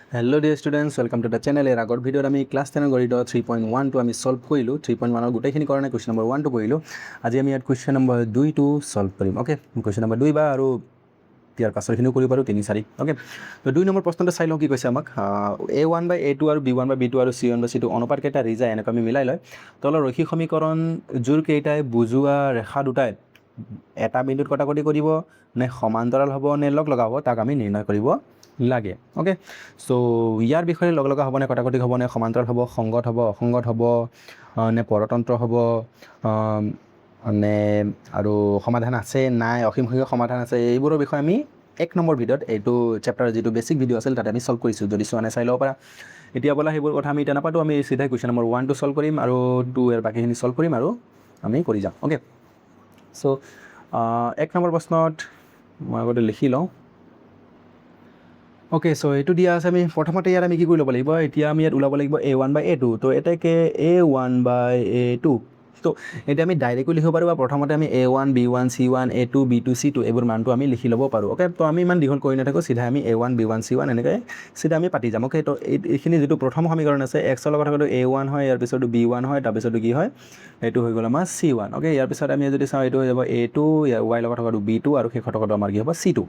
Hello dear students, welcome to the channel. ইয়াৰ আগৰ ভিডিঅ'ত আমি ক্লাছ 10ৰ গণিতৰ 3.1টো আমি ছল্ভ কৰিলোঁ। 3.1ৰ গোটেইখিনি কৰা নাই, কুৱেশ্যন নম্বৰ 1টো কৰিলোঁ। আজি আমি ইয়াত কুৱেশ্যন নম্বৰ 2টো ছল্ভ কৰিম। অ'কে, কুৱেশ্যন নম্বৰ 2 বা আৰু ইয়াৰ পাছৰখিনিও কৰিব পাৰোঁ, 3, 4। অ'কে, তো 2 নম্বৰ প্ৰশ্নটো চাই লওঁ কি কৈছে আমাক। A 1 by A 2 আৰু B 1 by B 2 আৰু C 1 by C 2 অনুপাতকেইটা ৰিজাই এনেকৈ আমি মিলাই লয় তলৰ ৰৈখিক সমীকৰণ জোৰ কেইটাই বুজোৱা ৰেখা দুটাই এটা বিন্দুত কটাকটি কৰিব নে সমান্তৰাল হ'ব নে লগ লগা হ'ব, তাক আমি নিৰ্ণয় কৰিব লাগে। অ'কে, চ' ইয়াৰ বিষয়ে লগ লগা হ'ব নে কটাকটি হ'ব নে সমান্তৰাল হ'ব, সংগত হ'ব, অসংগত হ'ব নে পৰতন্ত্ৰ হ'ব নে আৰু সমাধান আছে নাই, অসীম সংখ্যক সমাধান আছে, এইবোৰৰ বিষয়ে আমি 1 নম্বৰ ভিডিঅ'ত, এইটো চেপ্টাৰৰ যিটো বেছিক ভিডিঅ' আছিল তাতে আমি ছল্ভ কৰিছোঁ। যদি চোৱা নাই, চাই ল'ব পাৰা। এতিয়া বোলা সেইবোৰ কথা আমি এতিয়া নাপাতোঁ। আমি চিধাই কুৱেশ্যন নম্বৰ 1টো ছল্ভ কৰিম আৰু 2 ইয়াৰ বাকীখিনি ছল্ভ কৰিম আৰু আমি কৰি যাম। অ'কে, চ' 1 নম্বৰ প্ৰশ্নত মই আগতে লিখি লওঁ। অ'কে, চ' এইটো দিয়া আছে। আমি প্ৰথমতে ইয়াত আমি কি কৰি ল'ব লাগিব? এতিয়া আমি ইয়াত ওলাব লাগিব A 1 by A 2। তো এতেকে A 1 by A 2, তো এতিয়া আমি ডাইৰেক্টো লিখিব পাৰোঁ বা প্ৰথমতে আমি A 1, B 1, C 1, A 2, B 2, C 2 এইবোৰ মানটো আমি লিখি ল'ব পাৰোঁ। অ'কে, তো আমি ইমান দীঘল কৰি নাথাকোঁ, চিধাই আমি এ 1, বি 1, চি 1 এনেকৈ চিধা আমি পাতি যাম। অ'কে, তো এইখিনি যিটো প্ৰথম সমীকৰণ আছে, এক্সৰ লগত থকাটো এ 1 হয়, ইয়াৰ পিছতো বি 1 হয়, তাৰপিছতো কি হয়, এইটো হৈ গ'ল আমাৰ চি 1। অ'কে, ইয়াৰ পিছত আমি যদি চাওঁ, এইটো হৈ যাব এ 2, ইয়াৰ ৱাইৰ লগত থকাটো বি 2 আৰু শেষত থকাটো আমাৰ কি হ'ব? C 2।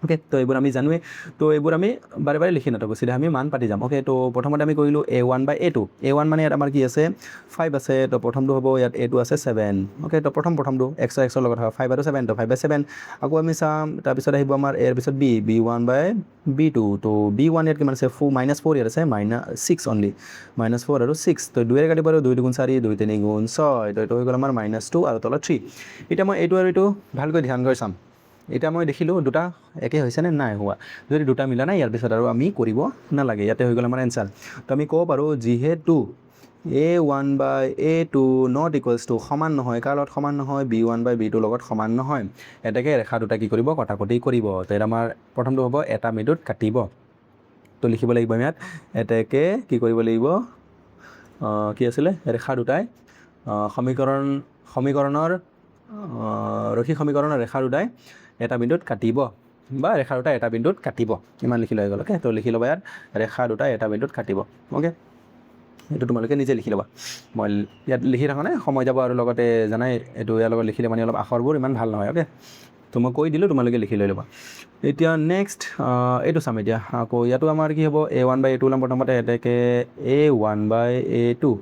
অ'কে, তো এইবোৰ আমি জানোৱেই, তো এইবোৰ আমি বাৰে বাৰে লিখি নাথাকোঁ, চিধা আমি মান পাতি যাম। অ'কে, তো প্ৰথমতে আমি কৰিলোঁ এ 1 বাই এ 2। এ 1 মানে ইয়াত আমাৰ কি আছে? 5 আছে। তো প্ৰথমটো হ'ব ইয়াত এ 2 আছে 7। অ'কে, তো প্ৰথমটো এক্সৰ লগত হয় 5 আৰু 7, তো 5 বাই 7। আকৌ আমি চাম, তাৰপিছত আহিব আমাৰ এৰ পিছত B, B 1 by B 2। তো বি 1 ইয়াত কিমান আছে? 4, মাইনাছ 4 ইয়াত আছে মাইনাছ 6 অনলি, মাইনাছ 4 আৰু 6। তো দুয়েৰে কাটিব আৰু 2 দুগুণ 4, 2 তিনি গুণ 6। তো এইটো হৈ গ'ল আমাৰ মাইনাছ 2 আৰু তলত 3। এতিয়া মই এইটো আৰু এইটো ভালকৈ ধ্যান কৰি চাম। এতিয়া মই দেখিলোঁ দুটা একে হৈছেনে নাই হোৱা। যদি দুটা মিলা নাই, ইয়াৰ পিছত আৰু আমি কৰিব নালাগে, ইয়াতে হৈ গ'ল আমাৰ এনচাৰ। তো আমি ক'ব পাৰোঁ, যিহেতু A 1 by A 2 not equals to, সমান নহয়, কাৰ লগত সমান নহয়? বি 1 বাই বি 2ৰ লগত সমান নহয়, এতেকে ৰেখা দুটা কি কৰিব? কটাকটি কৰিব। তো ইয়াত আমাৰ প্ৰথমটো হ'ব এটা বিন্দুত কাটিব। তো লিখিব লাগিব আমি ইয়াত, এতেকে কি কৰিব লাগিব? কি আছিলে? ৰেখা দুটাই সমীকৰণৰ ৰৈখিক সমীকৰণৰ ৰেখা দুটাই এটা বিন্দুত কাটিব বা ৰেখা দুটাই এটা বিন্দুত কাটিব, ইমান লিখি লৈ গ'ল। অ'কে, তো লিখি ল'বা ইয়াত, ৰেখা দুটাই এটা বিন্দুত কাটিব। অ'কে, এইটো তোমালোকে নিজে লিখি ল'বা। মই ইয়াত লিখি থকা নাই, সময় যাব আৰু লগতে জানাই এইটো ইয়াৰ লগত লিখিলে মানে অলপ আখৰবোৰ ইমান ভাল নহয়। অ'কে, তো মই কৈ দিলোঁ, তোমালোকে লিখি লৈ ল'বা। এতিয়া নেক্সট এইটো চাম। এতিয়া আকৌ ইয়াতো আমাৰ কি হ'ব? এ 1 বাই এ 2 ওলাম প্ৰথমতে। এতেকে এ 1 বাই এ 2,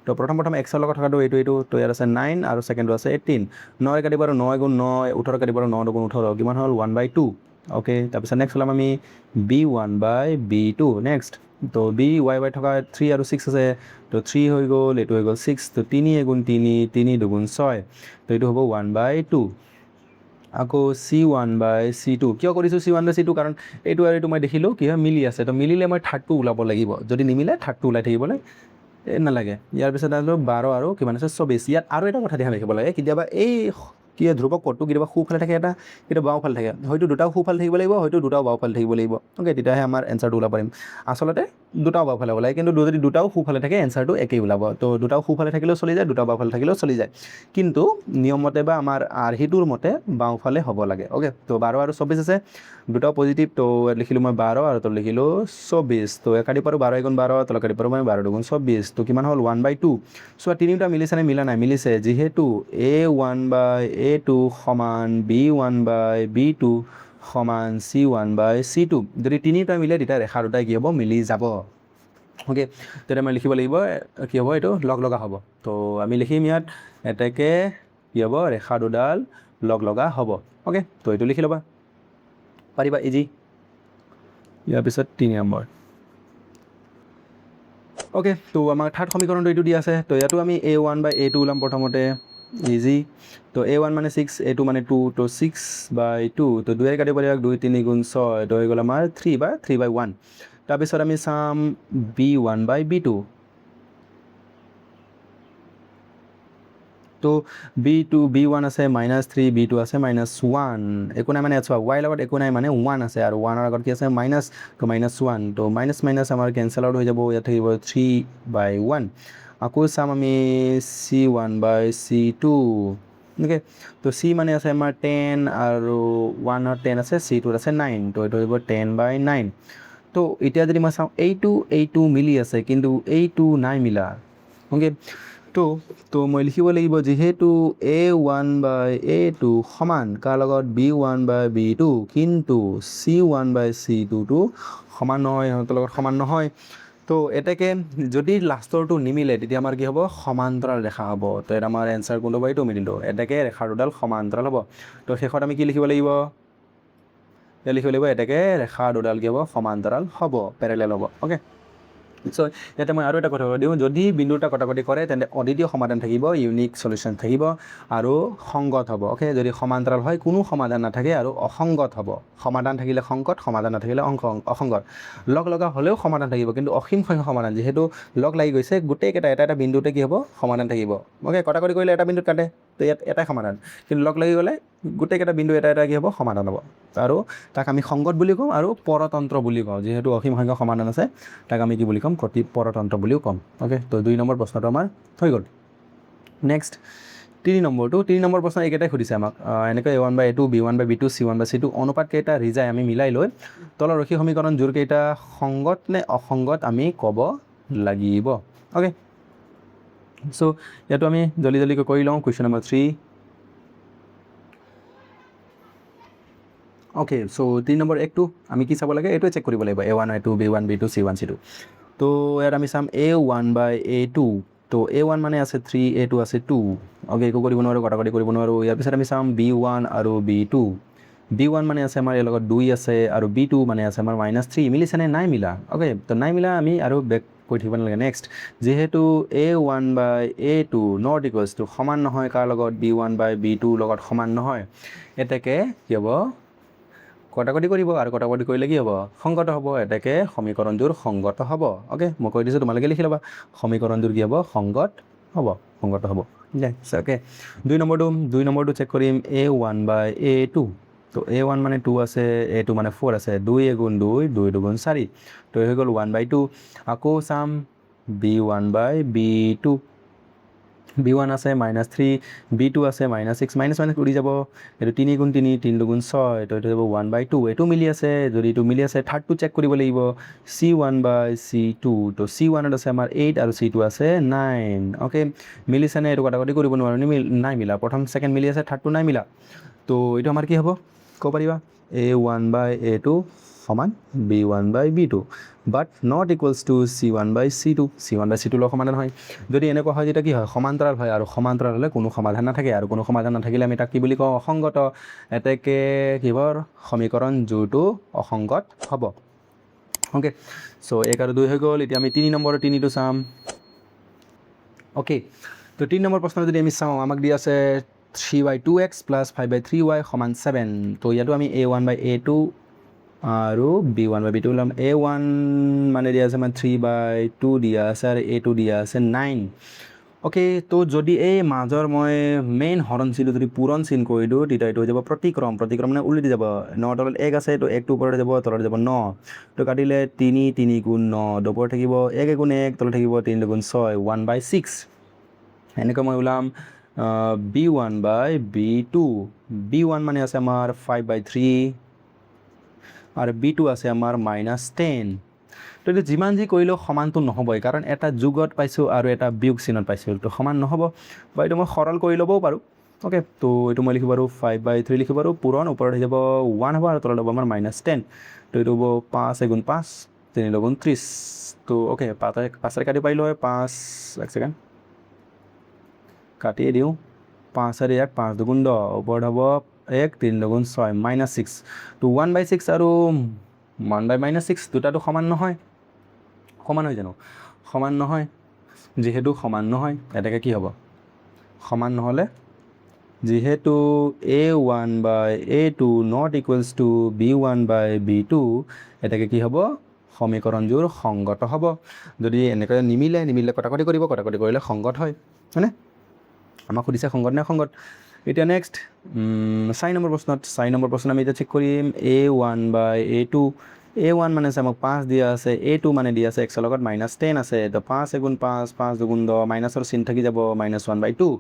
তো প্ৰথম প্ৰথম এক্সৰ লগত থকাটো এইটো, তো ইয়াত আছে 9 আৰু ছেকেণ্ডটো আছে 18। 9 কাটিব আৰু 9 গুণ 9 18, কাটিব আৰু 9 দুগুণ 18, কিমান হ'ল? 1 বাই 2। অ'কে, তাৰপিছত নেক্সট ওলাম আমি B 1 by B 2। Next, তো বি ৱাই ৱাই থকা 3 আৰু 6 আছে, তো 3 হৈ গ'ল, এইটো হৈ গ'ল 6। তো 3 এগুণ 3, 3 দুগুণ 6, তো এইটো হ'ব 1 বাই 2। আকৌ চি 1 বাই চি 2। কিয় কৰিছোঁ চি 1 বাই চি 2? কাৰণ এইটো আৰু এইটো মই দেখিলোঁ কি হয়, মিলি আছে। তো মিলিলে মই থাৰ্ডটো ওলাব লাগিব, যদি নিমিলে থাৰ্ডটো ওলাই থাকিবলৈ নালাগে। ইয়াৰ পিছত আহিলোঁ 12 আৰু কিমান আছে? 24। ইয়াত আৰু এটা কথা ধ্যান ৰাখিব লাগে, কেতিয়াবা এই কি ধ্ৰুৱক পদটো কেতিয়াবা সোঁফালে থাকে এটা, কেতিয়াবা বাওঁফালে থাকে। হয়তো দুটাও সোঁফালে থাকিব লাগিব, হয়তো দুটাও বাওঁফালে থাকিব লাগিব। অ'কে, তেতিয়াহে আমাৰ এনচাৰটো ওলাব পাৰিম। আচলতে দুটাও বাওঁফালে ওলায়, কিন্তু যদি দুটাও সোঁফালে থাকে, এনচাৰটো একেই ওলাব। তো দুটাও সোঁফালে থাকিলেও চলি যায়, দুটাও বাওঁফালে থাকিলেও চলি যায়, কিন্তু নিয়মমতে বা আমাৰ আৰ্হিটোৰ মতে বাওঁফালে হ'ব লাগে। অ'কে, তো 12 আৰু 24 আছে, দুটাও পজিটিভ। তো ইয়াত লিখিলোঁ মই 12 আৰু তলত লিখিলোঁ 24। তো এক কাটি পাৰোঁ 12 এগুণ 12, তলত কাটি পাৰোঁ মই 12 দুগুণ 24। তো কিমান হ'ল? 1 বাই 2। চোৱা, তিনিওটা মিলিছেনে মিলা নাই? মিলিছে। যিহেতু এ 1 বাই এ 2 সমান বি 1 বাই বি 2 সমান চি 1 বাই চি 2, যদি তিনিওটা মিলে তেতিয়া ৰেখা দুটাই কি হ'ব? মিলি যাব। অ'কে, তেতিয়া মই লিখিব লাগিব কি হ'ব? এইটো লগ লগা হ'ব। তো আমি লিখিম ইয়াত, এতেকে কি হ'ব? ৰেখা দুডাল লগ লগা হ'ব। অ'কে, তো এইটো লিখি ল'বা, পাৰিবা, ইজি। ইয়াৰ পিছত 3 নম্বৰ। অ'কে, তো আমাৰ থাৰ্ড সমীকৰণটো এইটো দিয়া আছে। তো ইয়াতো আমি এ 1 বাই এ 2 ওলাম প্ৰথমতে, ইজি। তো এ 1 মানে 6, এ 2 মানে 2, তো 6 বাই 2। তো দুয়ে কাটিব লাগিব, 2 3 গুণ 6, তো হৈ গ'ল আমাৰ 3 বা 3 বাই 1। তাৰপিছত আমি চাম বি 1 বাই বি 2। তো বি 2, বি 1 আছে মাইনাছ 3, বি 2 আছে মাইনাছ 1। একো নাই মানে ইয়াত চোৱা, ৱাইৰ লগত একো নাই মানে 1 আছে আৰু 1ৰ আগত কি আছে? মাইনাছ, তো মাইনাছ 1। তো মাইনাছ মাইনাছ আমাৰ কেঞ্চেল আউট হৈ যাব, ইয়াত থাকিব 3 বাই 1। আকৌ চাম আমি চি 1 বাই চি 2। অ'কে, তো চি মানে আছে আমাৰ 10 আৰু 1ত 10 আছে, চি 2ত আছে 9, তো এইটো হ'ব 10 বাই 9। তো এতিয়া যদি মই চাওঁ এইটো এইটো মিলি আছে কিন্তু এইটো নাই মিলা। অ'কে, তো তো মই লিখিব লাগিব যিহেতু A one by A two সমান কাৰ লগত B one by B two, কিন্তু চি ওৱান বাই চি টুটো সমান নহয়, ইহঁতৰ লগত সমান নহয়। তো এতেকে যদি লাষ্টৰটো নিমিলে তেতিয়া আমাৰ কি হ'ব, সমান্তৰাল ৰেখা হ'ব। তো ইয়াত আমাৰ এনচাৰ কোনটো হ'ব, এইটো মিলিলো। এতেকে ৰেখা দুডাল সমান্তৰাল হ'ব। তো শেষত আমি কি লিখিব লাগিব, ইয়াত লিখিব লাগিব এতেকে ৰেখা দুডাল কি হ'ব, সমান্তৰাল হ'ব, পেৰেলেল হ'ব। অ'কে, চ' ইয়াতে মই আৰু এটা কথা কৈ দিওঁ, যদি বিন্দু দুটা কটাকটি কৰে তেন্তে অদ্বিতীয় সমাধান থাকিব, ইউনিক চলিউশ্যন থাকিব আৰু সংগত হ'ব। অ'কে, যদি সমান্তৰাল হয় কোনো সমাধান নাথাকে আৰু অসংগত হ'ব। সমাধান থাকিলে সংগত, সমাধান নাথাকিলে অসংগত। লগ লগা হ'লেও সমাধান থাকিব কিন্তু অসীম সংখ্যক সমাধান, যিহেতু লগ লাগি গৈছে গোটেইকেইটা এটা এটা বিন্দুতে কি হ'ব, সমাধান থাকিব। অ'কে, কটাকটি কৰিলে এটা বিন্দুত কাটে, তো ইয়াত এটাই সমাধান, কিন্তু লগ লাগি গ'লে গোটেইকেইটা বিন্দু এটা এটা কি হ'ব, সমাধান হ'ব। আৰু তাক আমি সংগত বুলি কওঁ আৰু পৰতন্ত্ৰ বুলি কওঁ, যিহেতু অসীম সংখ্যক সমাধান আছে তাক আমি কি বুলি ক'ম, পৰতন্ত্ৰ বুলিও ক'ম। অ'কে, তো 2 নম্বৰ প্ৰশ্নটো আমাৰ হৈ গ'ল। নেক্সট 3 নম্বৰটো, 3 নম্বৰ প্ৰশ্ন এইকেইটাই সুধিছে আমাক, এনেকৈ A one by A two, B one by B two, C one by C two অনুপাতকেইটা ৰিজাই আমি মিলাই লৈ তলৰ ৰৈখিক সমীকৰণ জোৰকেইটা সংগত নে অসংগত আমি ক'ব লাগিব। অ'কে, চ' ইয়াতো আমি জলদি জলদিকৈ কৰি লওঁ। Question number 3। Okay, so 3 number একটো আমি কি চাব লাগে, এইটোৱে চেক কৰিব লাগিব, A one A two, B one B two, C one C two. তো ইয়াত আমি চাম A one by A two. তো এ ওৱান মানে আছে 3, এ টু আছে 2। অ'কে, একো কৰিব নোৱাৰোঁ, কটাকটি কৰিব নোৱাৰোঁ। ইয়াৰ পিছত আমি চাম বি ওৱান আৰু বি টু। বি ওৱান মানে আছে আমাৰ ইয়াৰ লগত 2 আছে আৰু বি টু মানে আছে আমাৰ -3। মিলিছেনে নাই মিলা? অ'কে, তো নাই মিলা, আমি আৰু বেক কৰি থাকিব নালাগে। নেক্সট, যিহেতু A one by A two not equals to সমান নহয় কাৰ লগত, B one by B tour লগত সমান নহয়, এতেকে কি হ'ব, কটাকটি কৰিব আৰু কটাকটি কৰিলে কি হ'ব, সংগত হ'ব। এতেকে সমীকৰণযোৰ সংগত হ'ব। অ'কে, মই কৈ দিছোঁ, তোমালোকে লিখি ল'বা, সমীকৰণযোৰ কি হ'ব, সংগত হ'ব, সংগত হ'ব। অ'কে, 2 নম্বৰটো চেক কৰিম, A one by A two. তো এ ওৱান মানে 2 আছে, এ টু মানে 4 আছে, 2 এগুণ 2, 2 দুগুণ 4, তো হৈ গ'ল 1/2। আকৌ চাম B one by B two. B one আছে -3, বি টু আছে -6, মাইনাছ মাইনাছ উৰি যাব, এইটো 3 গুণ 3, 3 দুগুণ 6, তো এইটো যাব 1/2। এইটো মিলি আছে, যদি এইটো মিলি আছে থাৰ্ডটো চেক কৰিব লাগিব, C one by C two. তো চি ওৱানত আছে আমাৰ 8 আৰু চি টু আছে 9। অ'কে, মিলিছেনে, এইটো কটাকটি কৰিব নোৱাৰোঁ, নাই মিলা, প্ৰথম ছেকেণ্ড মিলি আছে, থাৰ্ডটো নাই মিলা। তো এইটো আমাৰ কি হ'ব ক'ব পাৰিবা, A one by A two সমান B one by B two, but not equals to C one by C two. C one by C tour লগত সমাধান হয়। যদি এনেকুৱা হয় তেতিয়া কি হয়, সমান্তৰাল হয়, আৰু সমান্তৰাল হ'লে কোনো সমাধান নাথাকে, আৰু কোনো সমাধান নাথাকিলে আমি তাক কি বুলি কওঁ, অসংগত। এতেকে কিহৰ সমীকৰণ জোৰটো অসংগত হ'ব। অ'কে, চ' 1 আৰু 2 হৈ গ'ল। এতিয়া আমি 3 নম্বৰৰ 3টো চাম। অ'কে, তো 3 নম্বৰ প্ৰশ্ন যদি আমি চাওঁ, আমাক দি আছে 3/2x plus 5/3y সমান 7। তো ইয়াতো আমি A one by A two আৰু B one by B two ল'ম। এ ওৱান মানে দিয়া আছে মানে 3/2 দিয়া আছে আৰু এ টু দিয়া আছে 9। অ'কে, তো যদি এই মাজৰ মই মেইন হৰণ চিনটো যদি পূৰণ চিন কৰি দিওঁ তেতিয়া এইটো হৈ যাব প্ৰতিক্ৰম। প্ৰতিক্ৰম মানে উলটি যাব, 9 তলত 1 আছে, তো 1টো ওপৰত যাব, তলত যাব 9। তো কাটিলে 3 3 গুণ 9, ওপৰত থাকিব 1 গুণ 1, তলত থাকিব 3 দুগুণ 6, 1/6। এনেকৈ মই ওলাম B one by B two. B one মানে আছে আমাৰ 5/3 আৰু বি টু আছে আমাৰ -10। তো এইটো যিমান যি কৰিলেও সমানটো নহ'বই, কাৰণ এটা যোগত পাইছোঁ আৰু এটা বিয়োগ চিনত পাইছোঁ, তো সমান নহ'ব। বা এইটো মই সৰল কৰি ল'বও পাৰোঁ। অ'কে, তো এইটো মই লিখিব পাৰোঁ 5/3 লিখিব পাৰোঁ, পূৰণ ওপৰত হৈ যাব 1 হ'ব আৰু তলত হ'ব আমাৰ -10। তো এইটো হ'ব 5 এগুণ 5, 3 দুগুণ 30। তো অ'কে, 5 কাটি পাৰিলোঁ হয়, 5 এক ছেকেণ্ড কাটিয়ে দিওঁ, 5 আৰু 1 5 দুগুণ 10, ওপৰত হ'ব 1, 3 দুগুণ 6, -6। তো 1/6 আৰু 1/-6 দুটাটো সমান নহয়, সমান হয় জানো? সমান নহয়, যিহেতু সমান নহয় এতেকে কি হ'ব, সমান নহ'লে যিহেতু A one by A two not equals to B one by B two, এতেকে কি হ'ব, সমীকৰণযোৰ সংগত হ'ব। যদি এনেকৈ নিমিলে, নিমিলে কটাকটি কৰিব, কটাকটি কৰিলে সংগত হয়, হয়নে? আমাক সুধিছে সংগত নে অসংগত। এতিয়া নেক্সট 4 নম্বৰ প্ৰশ্নত, 4 নম্বৰ প্ৰশ্ন আমি এতিয়া চেক কৰিম A one by A two. A one মানে আছে আমাক 5 দিয়া আছে, এ টু মানে দিয়া আছে এক্সৰ লগত -10 আছে। তো 5 এগুণ 5, 5 দুগুণ 10, মাইনাছৰ চিন থাকি যাব, -1/2।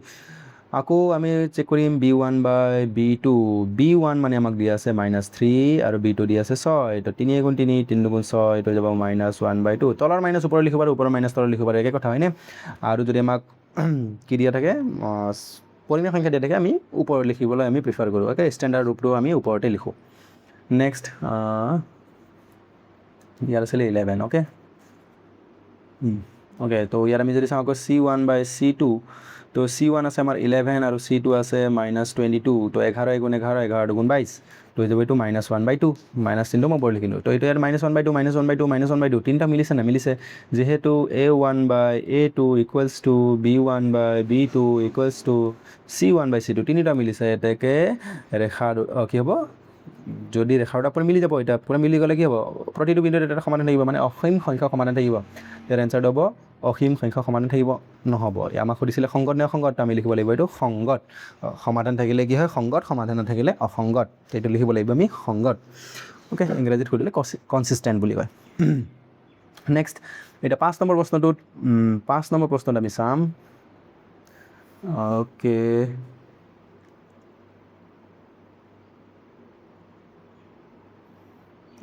আকৌ আমি চেক কৰিম B one by B two। B one মানে আমাক দিয়া আছে -3 আৰু বি টু দিয়া আছে 6। তো 3 গুণ 3, 3 দুগুণ 6, এইটো হৈ যাব -1/2। তলৰ মাইনাছ ওপৰত লিখিব পাৰোঁ, ওপৰৰ মাইনাছ তলত লিখিব পাৰোঁ, একে কথা হয়নে? আৰু যদি আমাক কি দিয়া থাকে, পৰিমেয় সংখ্যা দিয়া থাকে, আমি ওপৰত লিখিবলৈ আমি প্ৰিফাৰ কৰোঁ। অ'কে, ষ্টেণ্ডাৰ্ড ৰূপটো আমি ওপৰতে লিখোঁ। নেক্সট ইয়াত আছিলে 11। অ'কে, অ'কে, তো ইয়াত আমি যদি চাওঁ আকৌ C one by C two, তো চি ওৱান আছে আমাৰ 11 আৰু চি টু আছে -22। তো 11 এগুণ 11, 11 দুগুণ 22, তো হৈ যাব এইটো -1/2। মাইনাছ চিনটো মই ওপৰত লিখিলোঁ। তো এইটো ইয়াত -1/2, -1/2, -1/2, তিনিটা মিলিছে নে মিলিছে? যিহেতু A one by A two equals to B one by B two equals to C one by C two, তিনিটা মিলিছে। এতেকে ৰেখা কি হ'ব, যদি ৰেখা দুটা পূৰা মিলি যাব, এতিয়া পূৰা মিলি গ'লে কি হ'ব, প্ৰতিটো বিন্দুত এটা সমাধান থাকিব, মানে অসীম সংখ্যক সমাধান থাকিব। ইয়াৰ এনচাৰটো হ'ব অসীম সংখ্যক সমাধান থাকিব নহ'ব। আমাক সুধিছিলে সংগত নে অসংগত, আমি লিখিব লাগিব এইটো সংগত। সমাধান থাকিলে কি হয় সংগত, সমাধান নাথাকিলে অসংগত, এইটো লিখিব লাগিব আমি সংগত। অ'কে, ইংৰাজীত সুধিলে কনচিষ্টেণ্ট বুলি কয়। নেক্সট এতিয়া 5 নম্বৰ প্ৰশ্নটোত, 5 নম্বৰ প্ৰশ্নত আমি চাম। অ'কে,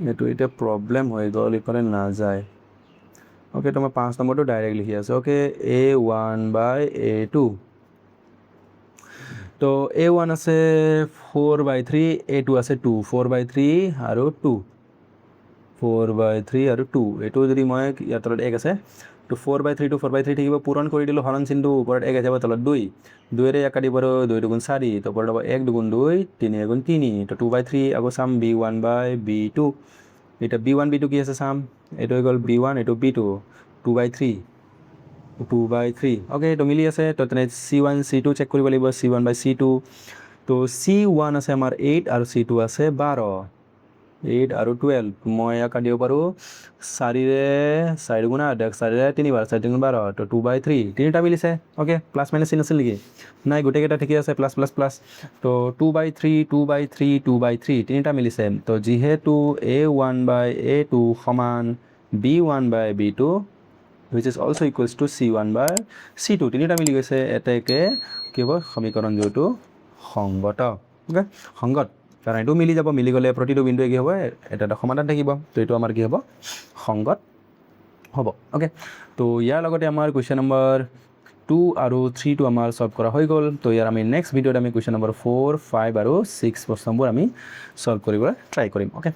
এইটো এতিয়া প্ৰব্লেম হৈ গ'ল, ইফালে নাযায়। অ'কে, তো মই 5 নম্বৰটো ডাইৰেক্ট লিখি আছোঁ। Okay, A one by A two. তো এ ওৱান আছে 4/3, এ টু আছে 2, 4/3 আৰু 2, 4/3 আৰু 2। এইটো যদি মই ইয়াৰ তলত 1 আছে, তো 4/3 টো 4/3 থাকিব, পূৰণ কৰি দিলোঁ, হৰণ চিনটো ওপৰত 1 যাব, তলত 2, 2ৰে ইয়াক কাটিব আৰু 2 দুগুণ 4, তো ওপৰত হ'ব 1 দুগুণ 2, 3 এগুণ 3, তো 2/3। আকৌ চাম B one by B two. এতিয়া বি ওৱান বি টু কি আছে চাম, এইটো হৈ গ'ল বি ওৱান, এইটো বি টু, 2/3, 2/3। অ'কে, এইটো মিলি আছে। তো তেনে C one C two check কৰিব লাগিব, C one by C two. তো চি ওৱান আছে আমাৰ 8 আৰু চি টু আছে 12, 8 আৰু 12। মই ইয়াক কাটিব পাৰোঁ 4ৰে 4 দুগুণ 8, 4ৰে 3 বাৰ, 4 3 12, তো 2/3, তিনিটা মিলিছে। অ'কে, প্লাছ মাইনাছ চিন আছিল নেকি? নাই, গোটেইকেইটা ঠিকে আছে, প্লাছ প্লাছ প্লাছ। তো 2/3, 2/3, 2/3, তিনিটা মিলিছে। তো যিহেতু A one by A two সমান B one by B two which is also equals to C one by C two, তিনিটা মিলি গৈছে। এতেকে কি হ'ব, সমীকৰণ যোৰটো সংগত। অ'কে, সংগত, কাৰণ এইটো মিলি যাব, মিলি গ'লে প্ৰতিটো বিন্দুৱে কি হ'ব, এটা এটা সমাধান থাকিব। তো এইটো আমাৰ কি হ'ব, সংগত হ'ব। অ'কে, তো ইয়াৰ লগতে আমাৰ কুৱেশ্যন নম্বৰ 2 আৰু 3টো আমাৰ ছল্ভ কৰা হৈ গ'ল। তো ইয়াৰ আমি নেক্সট ভিডিঅ'ত আমি কুৱেশ্যন নম্বৰ 4, 5 আৰু 6 প্ৰশ্নবোৰ আমি ছল্ভ কৰিবলৈ ট্ৰাই কৰিম। অ'কে।